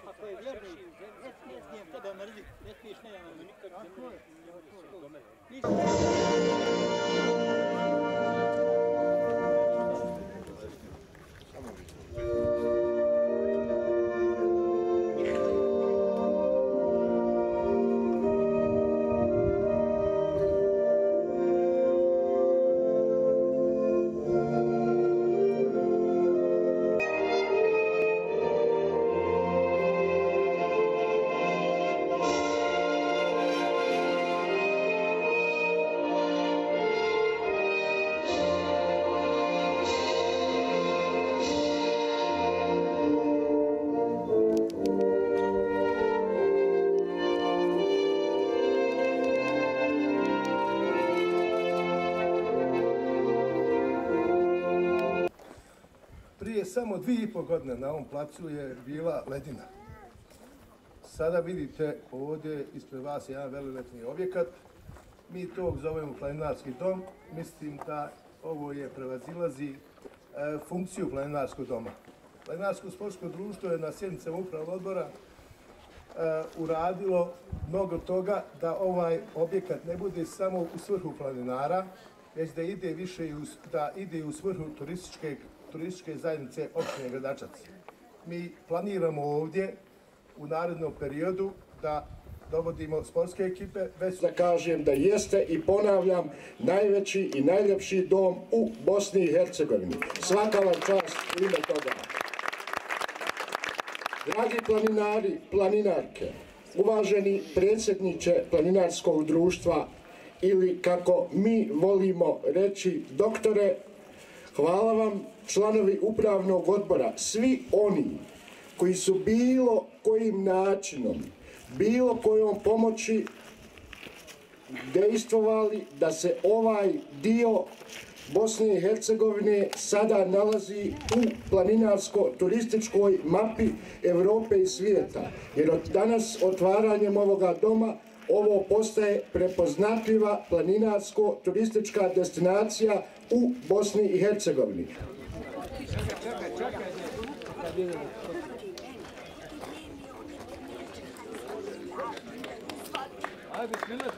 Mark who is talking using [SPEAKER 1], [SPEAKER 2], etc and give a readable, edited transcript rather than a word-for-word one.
[SPEAKER 1] Ako je vjernik, ne smijem tebe mrziti, ne smiješ me nikad
[SPEAKER 2] Prije samo 2,5 godine na ovom placu je bila ledina. Sada vidite ovdje ispred vas jedan veliletni objekat. Mi to zovemo planinarski dom. Mislim da ovo je prevazilazi funkciju planinarskog doma. Planinarsko sportsko društvo je na sjednicama upravnog odbora uradilo mnogo toga da ovaj objekat ne bude samo u svrhu planinara, već da ide više i u svrhu turističke zajednice općine Gradačac. Mi planiramo ovdje u narednom periodu da dovodimo sportske ekipe.
[SPEAKER 3] Da kažem da jeste i ponavljam najveći i najljepši dom u Bosni i Hercegovini. Svaka vam čast u ime toga. Dragi planinari, planinarke, uvaženi predsjedniče planinarskog društva ili kako mi volimo reći doktore, hvala vam članovi upravnog odbora, svi oni koji su bilo kojim načinom, bilo kojom pomoći dejstvovali da se ovaj dio Bosne i Hercegovine sada nalazi u planinarsko-turističkoj mapi Europe i svijeta. Jer od danas otvaranjem ovoga doma ovo postaje prepoznatljiva planinarsko-turistička destinacija u Bosni i Hercegovini.
[SPEAKER 1] Ajde, bismillah.